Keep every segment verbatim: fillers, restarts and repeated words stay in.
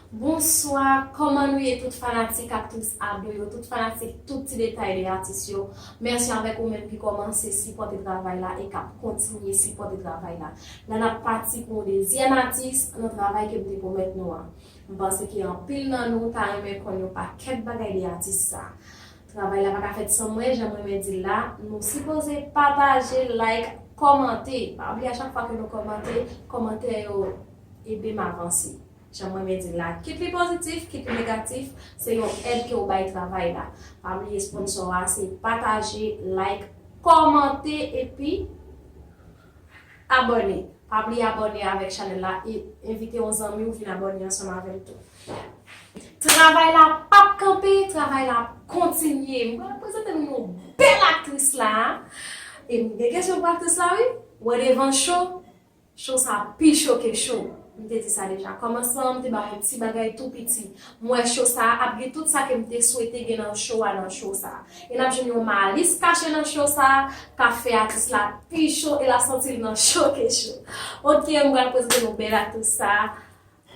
Bonswa, kòman nou ye tout fanatik aktris Ado yo, tout fanatik tout ti detay de atis yo? Mèsi avèk ou menm ki kòmanse sipòte travay la e k ap kontinye sipòte travay la. La n ap pati pou yon dezyèm atis nan travay ke m te pwomèt nou an. M panse ke anpil nan nou ta renmen konn yon pakèt bagay de atis sa. Travay la pa ka fèt san mwen, jan mwen renmen di l la, nou sipoze pataje, like, kòmante. Pa bliye a chak fwa ke nou kòmante, kòmantè yo ede m avanse. Jan mwen renmen di l la, kit li pozitif, kit li negatif, se yon èd ke w bay travay la. Pa bliye sponsò a se pataje, like, kòmante epi abòne. Pa bliye abòne avèk chanèl la e envite yon zanmi w vin abòne ansanm avè l tou. Travay la p ap kanpe, travay la ap kontinye. M pral prezante nou yon bèl aktris la. E m gen kesyon pou aktris la, wi. Wè devan cho, cho sa pi cho ke cho. M te di sa deja. Kòmansman an, m te ba w yon ti bagay tou piti. M wè cho sa a ap gen tout sa ke m te swete gen nan cho a nan cho sa a. E n ap jwenn yon malis kache nan cho sa a, k ap fè atis la pi cho e l ap santi l nan cho ke cho. Ok, m pral prezante nou bèl aktris sa a.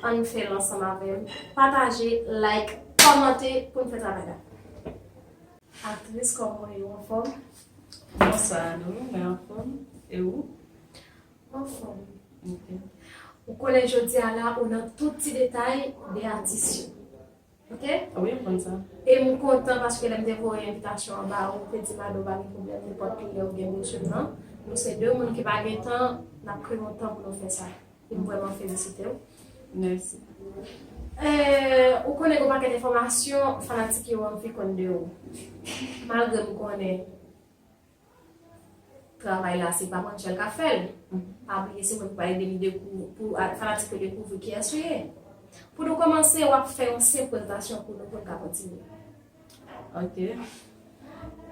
Ann fè l ansanm avè m. Pataje, like, kòmante pou n fè travay la. Aktris, kòman w ye, w anfòm? Bonswa, Ado, mwen anfòm. E ou? Anfòm. Ok. Ou konnen jodi a la, ou nan tout ti detay de atis yo. Ok? Wi, m konn sa. E m kontan paske lè m te voye envitasyon an ba ou, ou te di m Ado pa gen pwoblèm, nenpòt ki lè ou gen bezwen m nan. Nou se de moun ki pa gen tan, n ap kreye yon tan pou nou fè sa. E m vrèman felisite w. Mèsi. Eh, ou konnen gen yon pakèt enfòmasyon fanatik yo anvi konn de ou. Malgre m konnen travay la se pa mwen sèl k ap fè l. Pa bliye se mwen ki pral ede m dekou-, pou a, fanatik yo dekouvri kiyès ou ye. Pou nou kòmanse, w ap fè yon senp prezantasyon pou nou, pou n ka kontinye. Ok.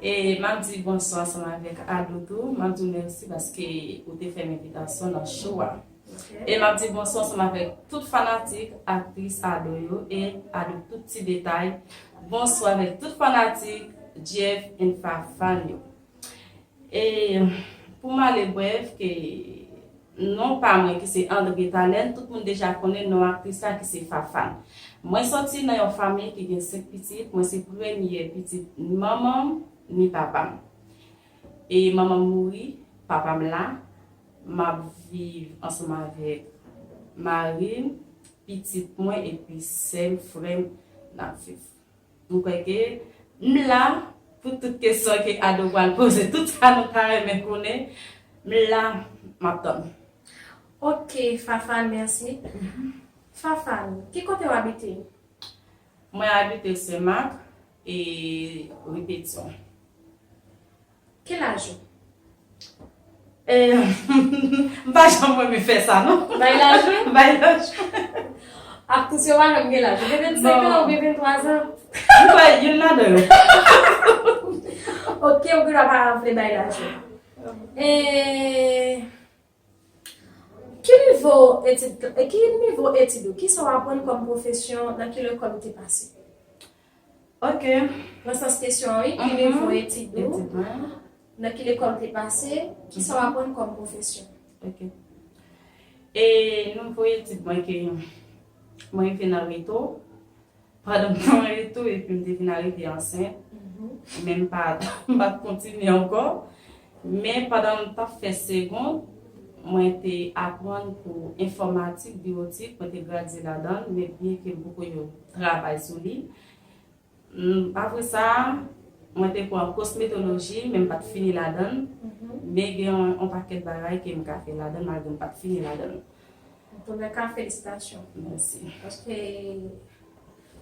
E m ap di bonswa ansanm avèk Ado tou. M ap di w mèsi paske ou te fè m envitasyon nan show a. Ok. E m ap di bonswa ansanm avèk tout fanatik aktris Ado yo e Ado tout ti detay. Bonswa avèk tout fanatik Jeff and Fafan yo. E pou m ale brèf, ke non pa mwen ki se André Talène, tout moun deja konnen non aktris la ki se Fafane. Mwen soti nan yon fanmi ki gen senk pitit, mwen se premye pitit manman m ni papa m. E manman m mouri, papa m la, m ap viv ansanm avèk mari m, pitit mwen epi sè m, frè m, n ap viv. M kwè ke m la pou tout kesyon ke Ado pral poze, tout sa nou ta renmen konnen, m la, m ap tann. Ok, Fafane, mèsi. Fafane, ki kote w abite? Mwen abite Senmak e ri Petyon. Ki laj ou? Eh, m pa janm renmen fè sa, non. Bay laj ou? Bay laj ou. Aktris yo pa janm gen laj. Ou gen vennsenk an, ou gen venntwa zan? M kwè youn ladan yo. Ok, ou gen dwa pa vle bay laj ou. Eh, Ki nivo etid, e ki nivo etid ou? Kisa w aprann kòm pwofesyon? Nan ki lekòl ou te pase? Ok. Nan sans kesyon an, wi, ki nivo etid ou? Etid mwen. Nan ki lekòl ou te pase? Kisa w aprann kòm pwofesyon? Ok. E nivo etid mwen ke mwen rive nan reto, pandan m nan reto epi m te vin arive ansent, men m pa, m pa t kontinye ankò. Men pandan m t ap fè segond, mwen te aprann pou enfòmatik, biwotik, mwen te gradye ladan l, men byenke m poko yo travay sou li. M, apre sa, mwen te pran kosmetoloji, men m pa t fini ladan l. Men gen yon, yon pakèt bagay ke m ka fè ladan l, malgre m pa t fini ladan l. Antouka, felisitasyon. Mèsi. Paske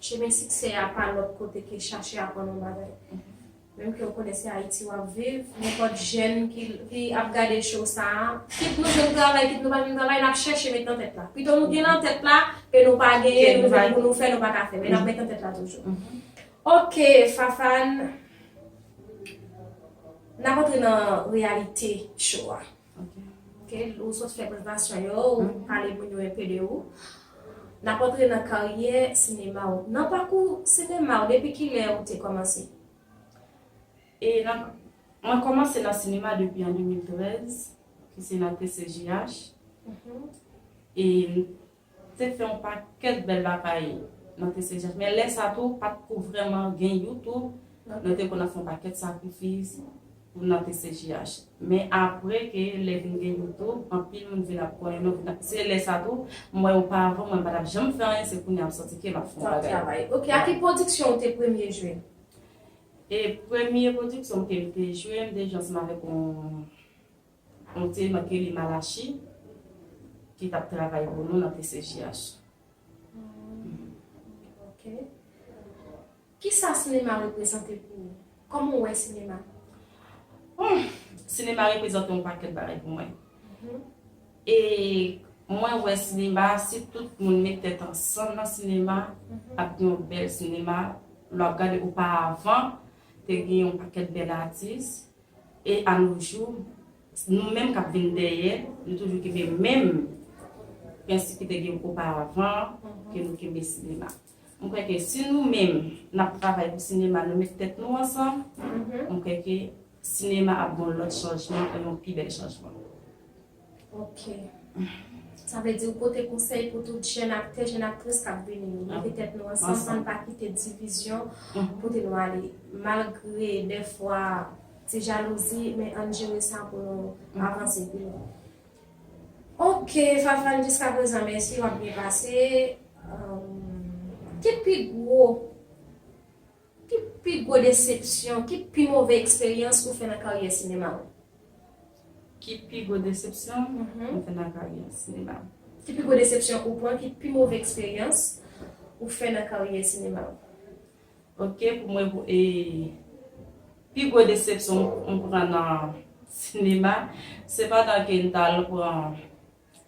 chemen siksè a pa lòt kote ke chache aprann yon bagay. Menm ke w konnen se Ayiti w ap viv, nenpòt jèn ki, ki ap gade show sa a, kit nou jwenn travay, kit nou pa jwenn travay, n ap chèche met nan tèt la. Pito nou gen nan tèt la, e nou pa genyen, nou jwenn pou nou fè, nou pa ka fè, men n ap met nan tèt la toujou. Ok, Fafane, n ap antre nan reyalite show a. Ok. Ok, ou sot fè prezantasyon yo, ou pale moun yo enpe de ou. N ap antre nan karyè sinema w. Nan pakou sinema w, depi kilè ou te kòmanse? E nan, mwen kòmanse nan sinema depi an de mil trèz, ki se nan T C J H. E m, te fè yon pakèt bèl bagay nan T C J H. Men lè sa tou, pa t ko vrèman gen YouTube. Nou te konn ap fè yon pakèt sakrifis pou nan T C J H. Men apre ke lè vin gen YouTube, anpil moun vin ap konnen nou, vin ap, se lè sa tou, m wè oparavan, mwen pa t ap janm fè anyen, se kounye a m santi ke m ap fè yon bagay. Travay. Ok, a ki pwodiksyon ou te premye jwe? E premye pwodiksyon ke m te jwe, m te jwe ansanm avèk yon, yon timoun ki rele Malachi, ki t ap travay pou nou nan T C J H. Hmm, ok. Kisa sinema reprezante pou ou? Kòman w wè sinema? Hmm, sinema reprezante yon pakèt bagay pou mwen. Mhm. E mwen wè sinema, si tout moun met tèt ansanm nan sinema, mhm, ap gen yon bèl sinema. Lè w ap gade oparavan, te gen yon pakèt bèl atis. E a no jou, nou menm k ap vin dèyè, nou toujou kenbe menm prensip ki te gen oparavan, mhm, ke nou kenbe sinema. M kwè ke si nou menm, n ap travay pou sinema, nou met tèt nou ansanm, mhm, m kwè ke sinema ap gen yon lòt chanjman, e yon pi bèl chanjman. Ok. Sa vle di ou pote konsèy pou tout jèn aktè, jèn aktris k ap vini yo. Mete tèt nou ansanm, ann pa kite divizyon pote nou ale. Malgre dèfwa ti jalouzi, men ann jere sa pou nou avanse pi lwen. Ok, Fafane, jiskaprezan, mèsi, w ap byen pase. Ahn, ki pi gwo, ki pi gwo desepsyon, ki pi move eksperyans ou fè nan karyè sinema w? Ki pi gwo desepsyon, mhm, mwen fè nan karyè sinema? Ki pi gwo desepsyon ou pran, ki pi move eksperyans ou fè nan karyè sinema w? Ok, pou mwen, pou, e, pi gwo desepsyon m pran nan sinema, se pandan ke m t al pran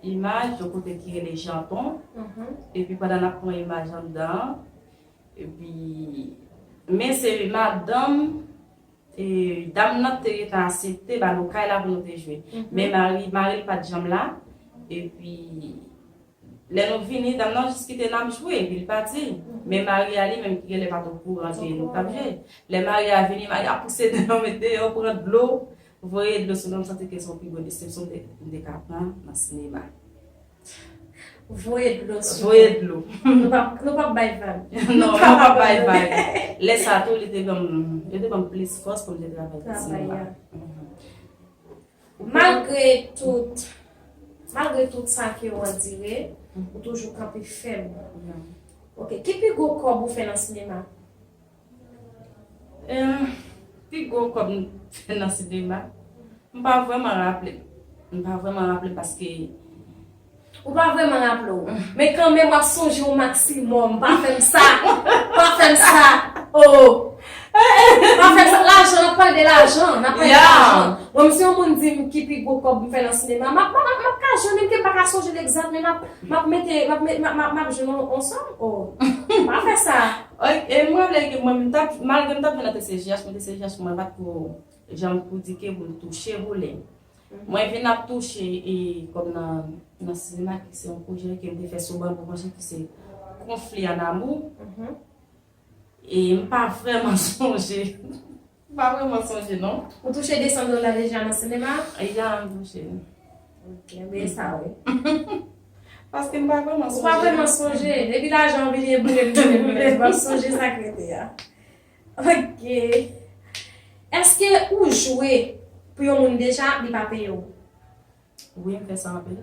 imaj, yon kote ki rele Janton. Mhm. Epi pandan n ap pran imaj anndan an, epi, men se madanm, e, dam nan te gentan asepte ba nou kay la pou nou te jwe. Mhm. Men mari, mari l pa t janm la. Epi, lè nou vini, dam nan jis kite n ap jwe, epi l pati. Mhm. Men mari a li menm ki genlè pa t okouran ke nou t ap jwe. Lè mari a vini, mari a pouse nou mete deyò, pran dlo. Voye dlo sou nou, m santi ke se yon pi gwo desepsyon m te, m te ka pran nan sinema. Voye dlo sou nou. Voye dlo. Nou p ap, nou p ap bay vag. Non, nou p ap bay vag. Lè sa tou, li te ban m, li te ban m plis fòs pou m te travay nan sinema. Travay, ya. Mhm. Malgre tout, malgre tout sa ke w andire, mhm, ou toujou kanpe fèm. Ya. Ok, ki pi gwo kòb ou fè nan sinema? Eh, pi gwo kòb m fè nan sinema, m pa vrèman raple. M pa vrèman raple paske... Ou pa vrèman raple w. Men kanmenm w ap sonje w maksimòm. Pa fè m sa. Pa fè m sa. Oh. Pa fè m sa. Lajan, n ap pale de lajan. N ap pale de lajan. Mwen, si yon moun di m ki pi gwo kòb m fè nan sinema, m ap, m ap, m ap ka jwenn, menm ke m pa ka sonje l egzak, men m ap, m ap mete, m ap met, m ap, m ap, m ap jwenn yon, yon sòm. Oh. Pa fè sa. Ok, e mwen vle ke mwen, m t ap, malgre m t ap vin nan T C J H, men T C J H mwen pa t ko janm pou di ke pou m touche volè. Mhm. Mwen vin ap touche, e, kòm nan, nan sinema, ki se yon pwojè ke m te fè sou bann pwojè ki se Conflit en amour. Mhm. E m pa vrèman sonje. M pa vrèman sonje, non. Ou touche de san dola deja nan sinema? Ya, m touche. Ok, men sa, wi. Paske m pa vrèman sonje. Ou pa vrèman sonje. Depi lajan an vini, e boule, boule, boule, m ap sonje sa k rete a. Ok. Èske ou jwe pou yon moun deja, li pa peye w? Wi, m fè sa anpil.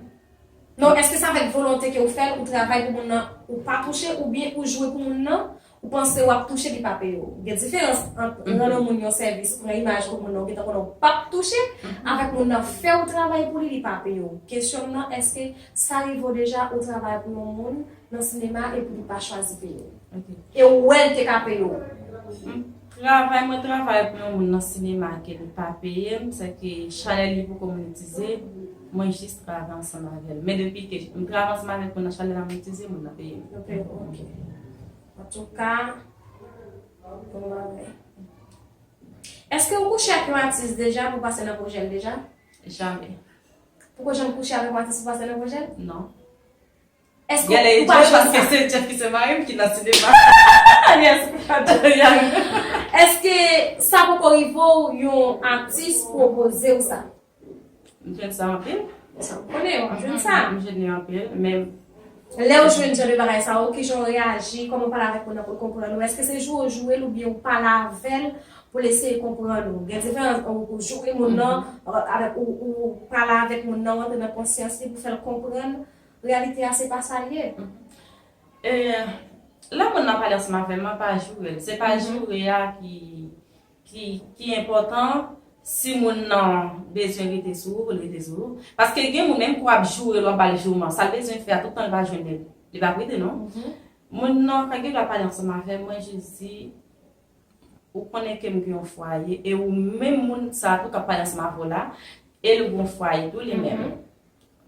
Non, èske se avèk volonte ke ou fè l, ou travay pou moun nan, ou pa touche, oubyen ou jwe pou moun nan, ou panse w ap touche, li pa peye w? Gen diferans ant rann yon moun yon sèvis, pran imaj pou moun nan, ou gentan konnen w p ap touche, avèk moun nan fè w travay pou li, li pa peye w. Kesyon m nan, èske sa rive w deja, ou travay pou yon moun, nan sinema epi li pa chwazi peye w? Ok. E ou wè l te ka peye w? M travay, mwen travay pou yon moun nan sinema ke li pa peye m, sèke chanèl li poko monetize, mwen jis travay ansanm avè l. Men depi ke m travay ansanm avèk moun nan, chanèl la monetize, moun nan peye m. Yo peye w, ok. Antouka, bon bagay. Èske ou kouche ak yon atis deja pou pase nan pwojè l deja? Jamè. Poko janm kouche avèk yon atis pou pase nan pwojè l? Non. Èske ou pa jwenn sa? Paske se Jeff ki se mari m ki nan sinema. Yes. Èske sa poko rive w yon atis pwopoze w sa? M jwenn sa anpil. Sa m konnen, w ap jwenn sa. M jwenn li anpil, men Lè w jwenn jan de bagay sa yo, kijan w reyaji, kòman w pale avèk moun nan pou l konprann ou? Èske se joure w joure l oubyen w pale avè l pou l eseye konprann ou? Gen diferans ant ou joure moun nan avèk ou, ou pale avèk moun nan, w antre nan konsyans li pou fè l konprann reyalite a, se pa sa l ye. E, lè moun nan pale ansanm avè m, mwen pa joure l. Se pa joure a ki ki, ki enpòtan. Si moun nan bezwen rete sou ou, pou l rete sou ou. Paske gen moun, menm ke w ap joure l, w ap ba l jouman, sa l bezwen fè a, tout tan l pa jwenn li, li p ap rete non. Moun nan ka gen dwa pale ansanm avè m, mwen jis di, ou konnen ke m gen yon fwaye, e ou menm moun sa a tou k ap pale ansanm avè w la, e l gen yon fwaye tou li menm.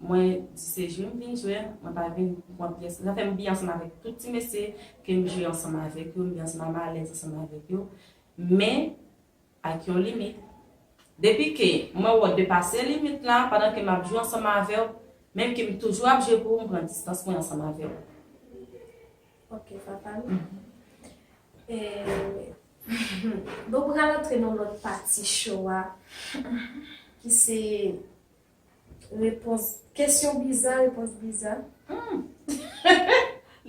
Mwen di se jwe m vin jwe, mwen pa vin pran pyès. Sa fè m byen ansanm avèk tout ti mesye ke m jwe ansanm avèk yo, m byen ansanm, m alèz ansanm avèk yo. Men, ak yon limit. Depi ke mwen wè w depase limit la, pandan ke m ap jwe ansanm avè w, menm ke m toujou ap jwe pou ou, m pran distans mwen ansanm avè w. Ok, Fafane. E, nou pral antre nan lòt pati show a, ki se repons, kesyon biza, repons biza.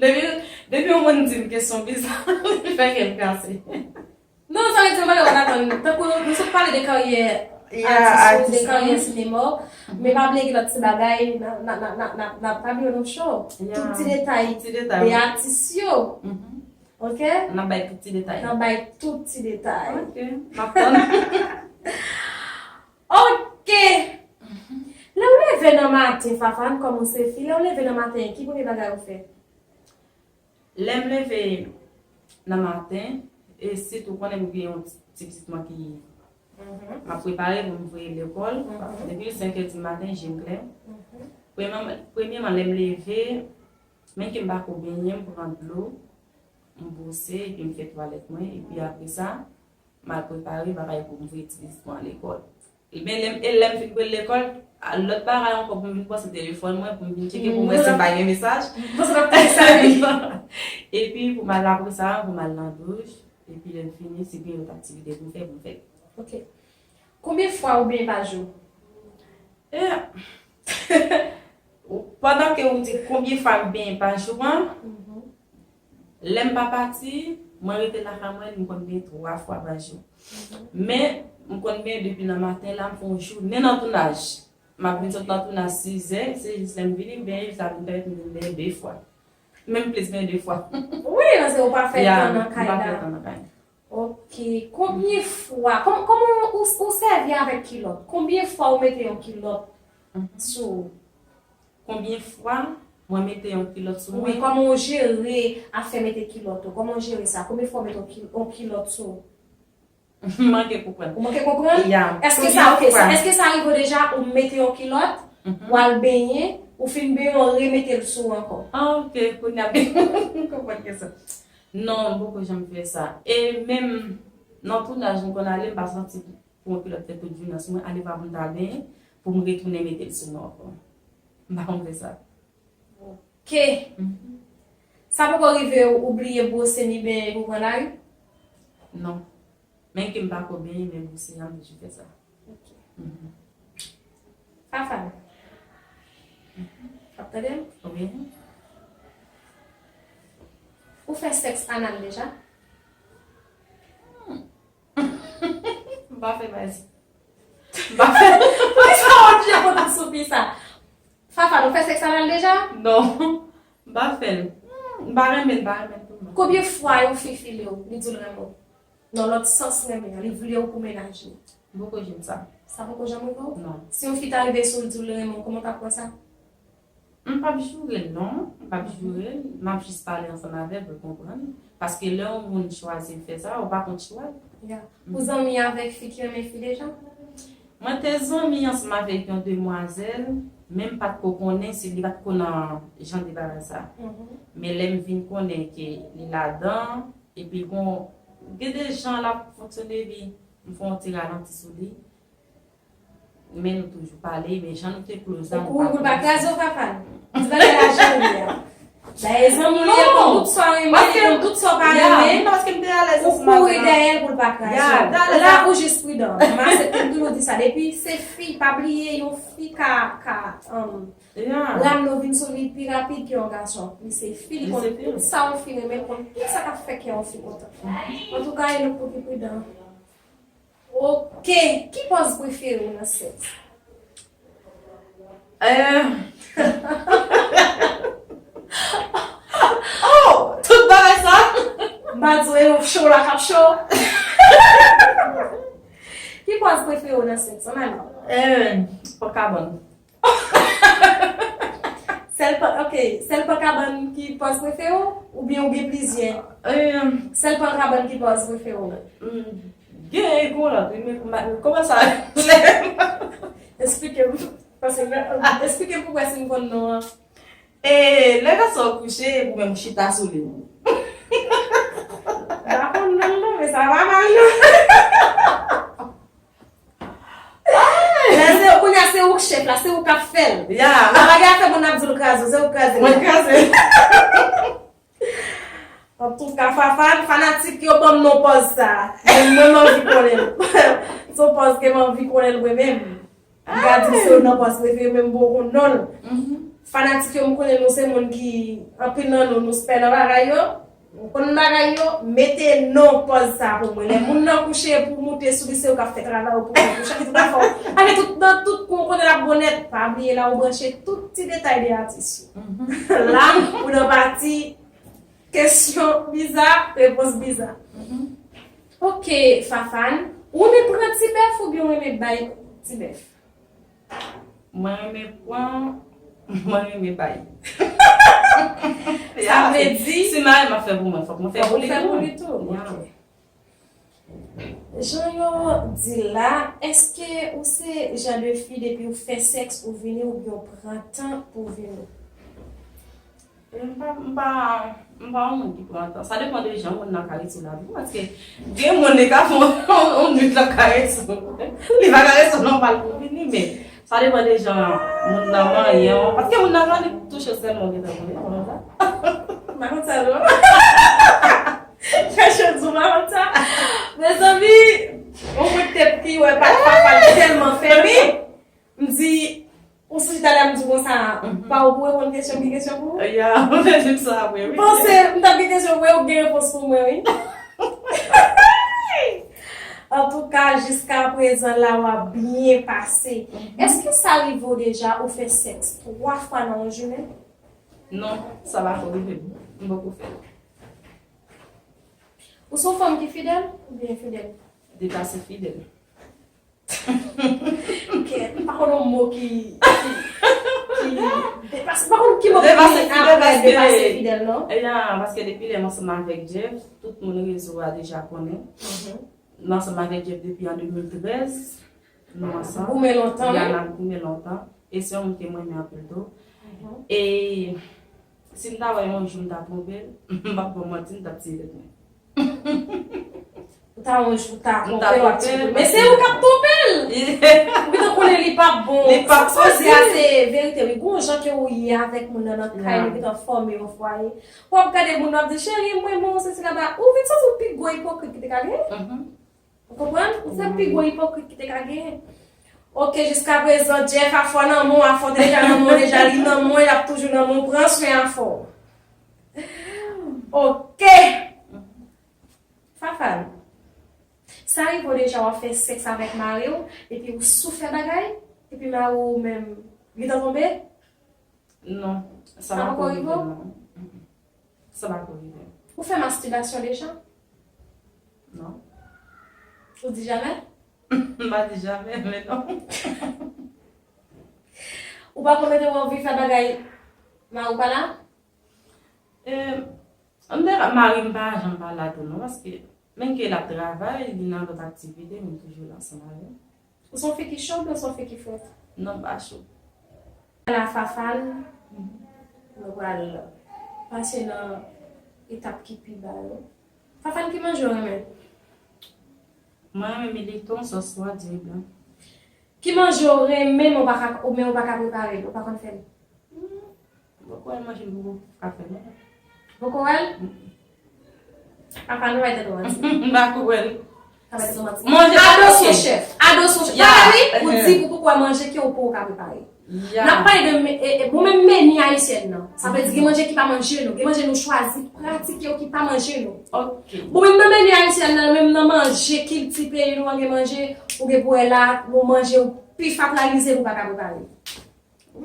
Depi, depi yon moun di m kesyon biza, li fè kè m kase. Non, sa vle di, mwen pa gen w atann. Tankou nou sot pale de karyè atis ou, de karyè sinema w, men pa bliye gen lòt ti bagay, n ap, n ap, n ap, n ap, n ap, n ap tabli yon lòt show. Tout ti detay de atis yo. Ok? N ap bay tout ti detay. N ap bay tout ti detay. Ok, m ap tann. Ok! Lè w leve nan maten, Fafane, kòm yon se fi, lè w leve nan maten, ki premye bagay ou fè? Lè m leve nan maten, e sitou konnen m gen yon ti pitit mwen ki m ap prepare pou m voye lekòl. Depi senk è di maten, je m klè. Premyèman, premyèman, lè m leve, menm ke m pa ko benyen, m pran dlo, m bwose, epi m fè twalèt mwen, epi apre sa, m al prepare bagay pou m voye ti pitit mwen lekòl. Ebyen, lè m, e lè m fin voye l lekòl, a, lòt bagay ankò pou m vin pran se telefòn mwen, pou m vin tcheke pou m wè si m pa gen mesaj. Epi pou m al apre sa, pou m al nan douch, epi lè m fini, si gen lòt aktivite pou m fè, pou m fè. Ok. Konbyen fwa ou benyen pa jou? E, pandan ke ou di konbyen fwa m benyen pa jou an, lè m pa pati, mwen rete lakay mwen, m konn benyen twa fwa pa jou. Men, m konn benyen depi nan maten la, m fè yon jounen nan tounaj. M ap vin sot nan tounaj sizè, se jis lè m vini, m benyen, sa vin pèmèt m vin benyen de fwa. Menm plis benyen de fwa. Wi, paske ou pa fè tan nan kay la. Ok. Konbyen fwa, kòm, kòman ou, ou sèvi avèk kilòt? Konbyen fwa ou mete yon kilòt sou ou? Konbyen fwa mwen mete yon kilòt sou mwen? Wi, kòman ou jere afè mete kilòt ou? Kòman ou jere sa? Konbyen fwa ou mete yon kil-, yon kilòt sou ou? M manke konprann. Ou manke konprann? Ya. Èske sa, ok, èske sa rive w deja ou mete yon kilòt, ou al benyen, ou fin benyen, ou remete l sou ou ankò? Ah, ok, kounye a m konprann kesyon. Non, m poko janm fè sa. E menm nan tounaj m konn ale, m pa santi pou yon kilòt fè tout jounen sou mwen, ale pa pou m ta benyen, pou m retounen mete l sou mwen ankò. M pa konn fè sa. Ok. Sa poko rive w ou bliye bwose ni benyen epi w pran lari? Non. Menm ke m pa ko benyen, men bwose a, m toujou fè sa. Ok. Fafane. W ap tande m? Wi. Ou fè sèks anal deja? M pa fè baz. M pa fè. Poukisa w ap jwe kontan soupi sa? Fafane, ou fè sèks anal deja? Non. M pa fè l. M pa renmen l, m pa renmen l tou non. Konbyen fwa yon fi file w, li di w l renmen w? Nan lòt sans renmen an, li vle w pou mennaj li. M poko jwenn sa. Sa poko janm rive w? Non. Si yon fi ta rive sou w, li di w li renmen w, kòman w t ap pran sa? M p ap joure l non, m p ap joure l, m ap jis pale ansanm avè l pou l konprann. Paske lè yon moun chwazi l fè sa, ou pa kont chwa l. Ya. Ou zanmi avèk fi ki renmen fi deja? Mwen te zanmi ansanm avèk yon demwazèl, men m pa t ko konnen si li pa t ko nan jan de bagay sa. Men lè m vin konnen ke li ladan, epi l gon, gen de jan l ap fonksyone, epi m fè yon ti ralanti sou li. Men nou toujou pale, men jan nou te close la, nou pa close. Ou kouri pou l pa kraze w, papa l. Di bagay la jan l ye a. Dayè zanmi w li ye, konn tout sa w renmen, li konn tout sa w pa renmen. Paske m te alèz ansanm avè l. Ou kouri dèyè l pou l pa kraze w. La ou jis pridan. M aksepte, m toujou di sa. Depi se fi, pa bliye, yon fi ka, ka, um, ramenn ou vin sou li pi rapid ke yon gason. Li se fi, li konn tout sa yon fi renmen, li konn tout sa k ap fè kè yon fi kontan. Antouka, e nou pou ki pridan. Ok, ki pòz prefere w nan sèks? Eh. Oh, tout bagay sa. M pa di w e cho la k ap cho. Ki pòz prefere w nan sèks, an al? Eh, pran kabann. Sèl pan, ok, sèl pan kabann ki pòz prefere w, oubyen ou gen plizyè? Eh. Sèl pan kabann ki pòz prefere w? Hmm. Gen, e gon lòt, wi, men kòman sa? Eksplike m. Paske, eksplike m pou wè si m konn non an. E, lè gason an kouche, epi ou menm ou chita sou li. M pa konn non l non, men sa pa mal non. Lè se, kounye a se ou k chèf la, se ou k ap fè l. Ya. Bagay a fè moun ap di l kraze, se ou k kraze. Mwen kraze. Antouka, Fafane, fanatik yo ban m non pòz sa. Mwen, mwen, m anvi konnen l. Se yon pòz ke m anvi konnen l mwen menm. M ka di se youn nan pòz prefere, men m poko konn non l. Fanatik yo, m konnen nou se moun ki anpil nan nou, nou spè nan bagay yo. Nou konn bagay yo, mete non pòz sa pou mwen. Lè moun nan kouche, pou moute sou li, se ou k ap fè travay ou pou moun kouche. Ki tout afè w. Avè tout, nan tout kou, ou konnen l ap bon nèt. Pa bliye la, ou branche tout ti detay de atis yo. La, ou nan pati kesyon biza, repons biza. Ok, Fafane, ou renmen pran ti bèf oubyen ou renmen bay ti bèf? Mwen renmen pran, mwen renmen bay. Sa vle di, si mari m ap fè pou mwen, fòk mwen fè pou li tou. Fòk ou fè pou li tou. Ok. Jan yo di la, èske ou se jan de fi depi ou fè sèks ou vini oubyen ou pran tan pou vini? M pa, m pa, m pa yon moun ki pran tan. Sa depann de jan moun nan ka rete sou lavi. Paske gen moun li ka fè yon, yon nwit l ap karese w. Li pa karese w nòmal pou vini, men sa depann de jan moun nan manyen w. Paske moun nan jan li touche w sèlman ou gentan konnen, konnen sa. M pa konn sa non. Fè cho di w pa konn sa. Mezanmi, yon kout tèt ki wè pa, pa, pa tèlman fè wi. M di, ou sou chita la, m di konsa, pa ou pou reponn kesyon m gen kesyon pou ou? Ya, ou te di m sa vre, wi. Panse, m t ap gen kesyon pou ou, ou gen repons pou mwen, wi. Antouka, jiska prezan la, w ap byen pase. Èske sa rive w deja ou fè sèks twa fwa nan yon jounen? Non, sa pako rive m. M poko fè l. Ou se yon fanm ki fidèl oubyen enfidèl? Deplase fidèl. Ok, m pa konn yon mo ki, ki, ki deplase, m pa konn ki mo ki vini apre deplase fidèl, non? Ya, paske depi lè m ansanm avèk Jeff, tout moun rezo a deja konnen. M ansanm avèk Jeff depi an de mil trèz, nou ansanm. Goumen lontan, wi. Ya, n ap goumen lontan. E se yon moun ke m renmen anpil tou. E si m ta wè yon jou m ta twonpe l, m p ap ba w manti, m t ap tiye tèt mwen. Ou ta wè yon jou ta twonpe l, w ap tiye tèt mwen. Men se ou k ap twonpe l! Ou gentan konnen li p ap bon. Li p ap posib. Sa w di a se verite, wi. Gon jan ke ou ye avèk moun nan nan kay, nou gentan fòme yon fwaye. W ap gade moun nan, w ap di, cheri, m renmen w, sesi la la. Ou vin santi w pi gwo ipokrit ki te ka genyen. Ou konprann? Ou se pi gwo ipokrit ki te ka genyen. Ok, jiska prezan, Jeff, afè w nan men w, afè w te deja nan men w, deja li nan men w, l ap toujou nan men w, pran swen afè w. Ok. Fafane, sa rive w deja w ap fè sèks avèk mari w, epi ou sou fè bagay, epi mari w menm, li gentan tonbe? Non, sa pako rive w? Sa pako rive m, non. Sa pako rive m. Ou fè mastibasyon deja? Non. Ou di jamè? M pa di jamè, men non. Ou pa konn kote w anvi fè bagay, mari w pa la? E, m te ka, mari m pa janm pa la tou non, paske menm ke l ap travay, li nan lòt aktivite, men m toujou la ansanm avè l. Ou se yon fi ki cho oubyen ou se yon fi ki frèt? Non, m pa cho. La, Fafane, nou pral pase nan etap ki pi ba yo. Fafane, ki manje w renmen? Mwen renmen militon, sòs pwa, diri blan. Ki manje w renmen, men w pa ka, men w pa ka prepare l, ou pa konn fè l? Hmm, bon, Poko wè l manje, m poko ka fè, non. Poko wè l? Papa, nou bay tèt nou manti. M pa ko wè l. Manje pa manje. Ado son chèf. Ado son chèf. Papa, wi, ou di pou poko wè manje ke ou poko ka prepare. N ap pale de, e, e, bon, menm meni ayisyèn nan. Sa vle di gen manje ki pa manje nou. Gen manje nou chwazi pratike yo ki pa manje nou. Bon, menm nan meni ayisyèn nan, menm nan manje kilti peyi nou an, gen manje ou gen pou wè la, bon, manje ou pi fatra li se pou pa ka prepare.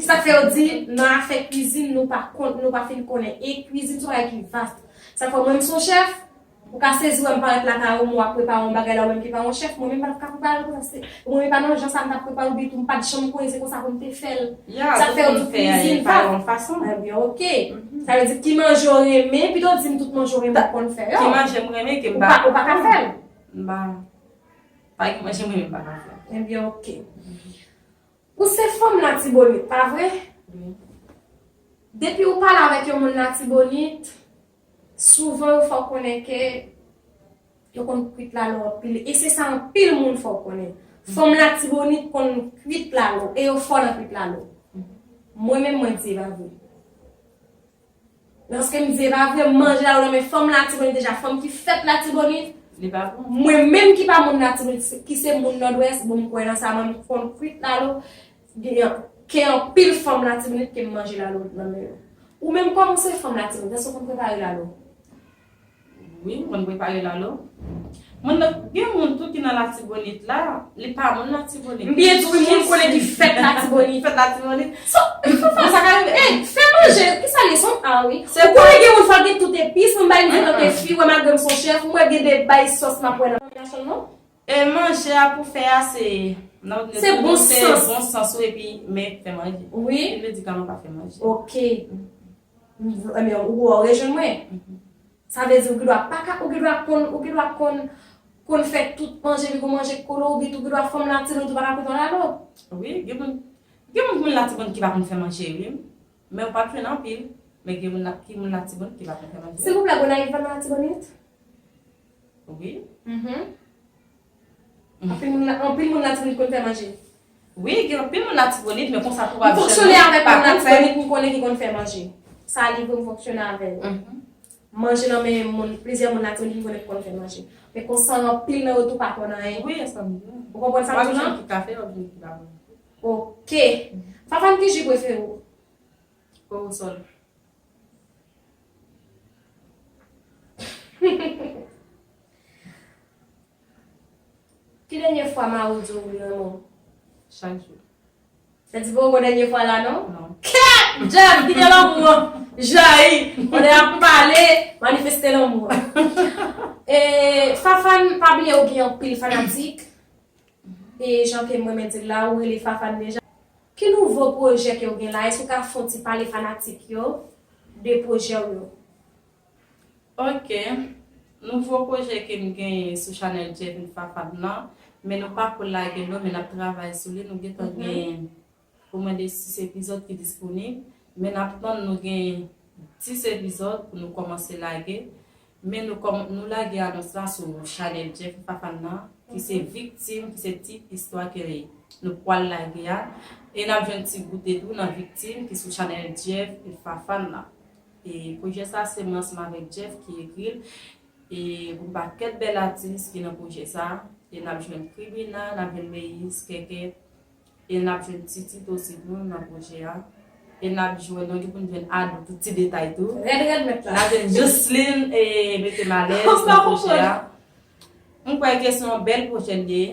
Sa k fè yo di nan afè kwizin nou pa konn, nou pa fin konnen. E kwizin se yon bagay ki vas. Sa k fè mwen m se yon chèf, ou ka sezi wè m parèt lakay ou, m ap prepare yon bagay la, ou menm ki pa yon chèf, mwen menm m pa t ap ka prepare l konsa. Se, mwen menm pa nan jan sa m t ap prepare l, oubyen tou m pa t janm konnen se konsa pou m te fè l. Sa k fè yo di kwizin vas. Ebyen, oke. Sa vle di ki manje w renmen, pito di m tout manje w renmen ou konn fè yo. Ki manje m renmen ke m pa. Ou pa ka fè l. M pa. Pa gen manje m renmen m pa ka fè. Ebyen, oke. Ou se fanm Latibonit, pa vre? Wi. Depi ou pale avèk yon moun Latibonit, souvan yo fè w konnen ke yo konn kwit lalo anpil. E se sa anpil moun fè w konnen. Fanm Latibonit konn kwit lalo, e yo fò nan kwit lalo. Mwen menm, mwen di e pa vre. Lòske m di e pa vre, m manje lalo nan men fanm Latibonit deja, fanm ki fèt Latibonit. Li pa bon. Mwen menm ki pa moun Latibonit, ki se moun Nòdwès, bon, m kwè nan sa, mwen m konn kwit lalo, gen, gen anpil fanm Latibonit ke m manje lalo nan men yo. Ou menm, kòm ou se fanm Latibonit, èske w konn prepare lalo? Wi, m konn prepare lalo. Moun nan, gen moun tou ki nan Latibonit la, li pa moun Latibonit. M byen di wi, moun konnen ki fèt Latibonit. Fèt Latibonit. So, fè manje, kisa li son a wi. Ou konnen gen moun fò gen tout epis, mwen bay m di antanke fi, wè malgre m son chèf, mwen gen de bay sòs m ap wè nan kombinasyon non. E manje a pou fè a se, se bon sans ou epi men fè manje. Wi. Li vle di kòman pa fè manje. Ok. Ebyen, ou rejwenn mwen. Sa vle di ou gendwa pa ka, ou gendwa konn, ou gendwa konn, konn fè tout manje, pi gon manje k kole w, bit ou gendwa fanm Latibonit ou pa ka kwit yon lalo. Wi, gen moun, gen moun, moun Latibonit ki pa konn fè manje, wi. Men ou p ap jwenn anpil, men gen moun la, ki moun Latibonit ki pa konn fè manje. Silvouplè, Gonayiv pa nan Latibonit? Wi. Mhm. Anpil moun la, anpil moun Latibonit konn fè manje. Wi, gen anpil moun Latibonit, men konsa tou w ap jwenn moun ki pa konn fè. M fonksyone avèk moun Latibonit, m konnen ki konn fè manje. Sa li vre, m fonksyone avè yo. Mhm. Manje nan men moun, plizyè moun Latibonit m konnen ki konn fè manje. Men konsa anpil nan yo tou pa konn anyen. Wi, e sa m di. Ou konprann sa m di w lan? W ap jwenn ki ka fè, w ap jwenn ki pa konn. Ok. Fafane, ki ji prefere w? Korosòl. Ki dènye fwa mari w di w li renmen w? Chak jou. Sa di poko dènye fwa la non? Non. Kèt! Jeff, kite lanmou an jayi. Pandan y ap pale, manifeste lanmou an. E, Fafane, pa bliye ou gen anpil fanatik. E jan ke m renmen di l la, ou rele Fafane deja. Ki nouvo pwojè ke w gen la? Èske w ka fè yon ti pale fanatik yo de pwojè w yo? Ok. Nouvo pwojè ke m genyen sou chanèl Jeff and Fafane nan, men nou pako lage l non, men n ap travay sou li, nou gentan genyen omwen de sis epizòd ki disponib, men n ap tann nou gen dis epizòd pou nou kòmanse lage. Men nou kòm, nou lage anons la sou chanèl Jeff Fafane nan, ki se Viktim, ki se tit istwa ke nou pwal lage a. E n ap jwenn ti goute tou nan Viktim ki sou chanèl Jeff Fafane nan. E pwojè sa se mwen ansanm avèk Jeff ki ekri l. E yon pakèt bèl atis ki nan pwojè sa. E n ap jwenn Kribina, n ap jwenn Meyis, Kèkè. E n ap jwenn Titit osi tou nan pwojè a. E n ap jwenn, nou gen pou n jwenn Ado, tout ti detay tou. Rèd, rèd, mèt la. N ap jwenn Jocelyn, e mete m alèz nan pwojè a. M kwè ke se yon bèl pwojè l ye.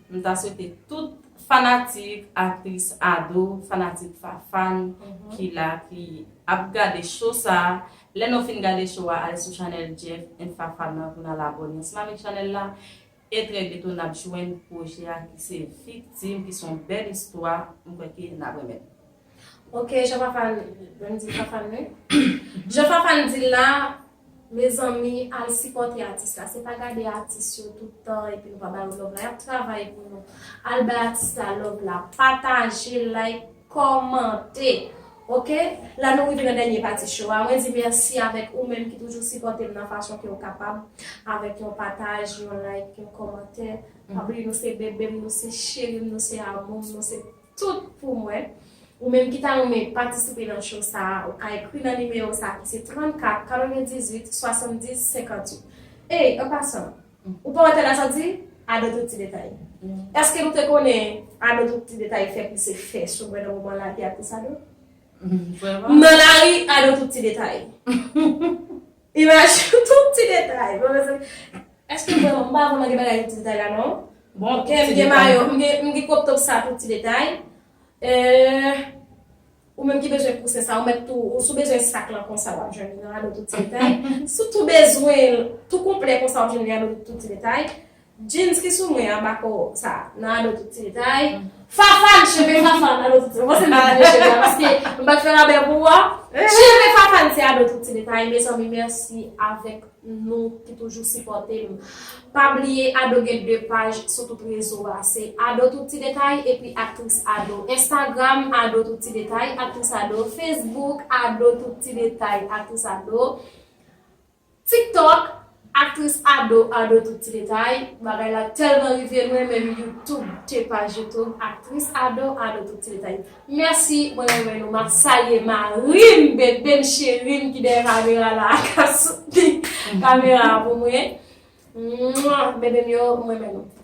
M ta swete tout fanatik, aktris, Ado, fanatik Fafane ki la, ki ap gade show sa, lè nou fin gade show a, al sou chanèl Jeff and Fafane nan pou n al abòne ansanm avèk chanèl la. E trè byento n ap jwenn pwojè a ki se Viktim, ki se yon bèl istwa, m kwè ke n ap renmen. Ok, Jean Fafane, mwen di Fafane wi. Jean Fafane di la, mezanmi, al sipòte atis la. Se pa gade atis yo tout tan epi nou pa ba yo love la. Y ap travay pou nou. Al bay atis la love la. Pataje, like, kòmante. Ok? La nou rive nan dènye pati show a. Mwen di mèsi avèk ou menm ki toujou sipòte m nan fason ke w kapab. Avèk yon pataj, yon like, yon kòmantè. Pa bliye nou se bebe m, nou se cheri m, nou se amou m, nou se tout pou mwen. Ou menm ki ta renmen patisipe nan show sa a, ou ka ekri nan nimewo sa a ki se trannkat katrevendizuit swasanndis senkanntuit. Ey, an pasan, ou pa wè tèt la sòti? Ado tout ti detay. Èske nou te konnen Ado tout ti detay fè plis efè sou mwen nan moman la ke aktris Ado? Nan lari, Ado tout ti detay. Imaj tout ti detay. Bon, mezanmi, èske vrèman, m pa vrèman gen bagay tout ti detay la, non? Bon, ok, m gen mayo, m gen, m gen crop top sa tout ti detay. Eh, ou menm ki bezwen kousen sa, ou mèt tou, ou si w bezwen sak lan konsa, w ap jwenn li nan Ado tout ti detay. Si w tou bezwen tou konplè konsa, w ap jwenn li Ado tout ti detay. Jeans ki sou mwen an, bako sa, nan Ado tout ti detay. Fafan, cheve Fafan, Ado tout ti detay. Mwen se mwen ki cheve a, paske m pa t fè rabè pou ou a. Cheve Fafan, se Ado tout ti detay. Mezanmi, mèsi avèk nou ki toujou sipòte m. Pa bliye, Ado gen de paj sou tout rezo a. Se Ado tout ti detay epi Aktris Ado. Instagram, Ado tout ti detay, Aktris Ado. Facebook, Ado tout ti detay, Aktris Ado. TikTok, Aktris Ado, Ado tout ti detay. Bagay la tèlman rive lwen, menm YouTube, te paj YouTube, Aktris Ado, Ado tout ti detay. Mèsi, mwen renmen nou. M ap salye mari m, bebe m, cheri m ki dèyè kamera la, k ap soutni kamera a pou mwen. Mwa, bebe m yo, mwen renmen nou.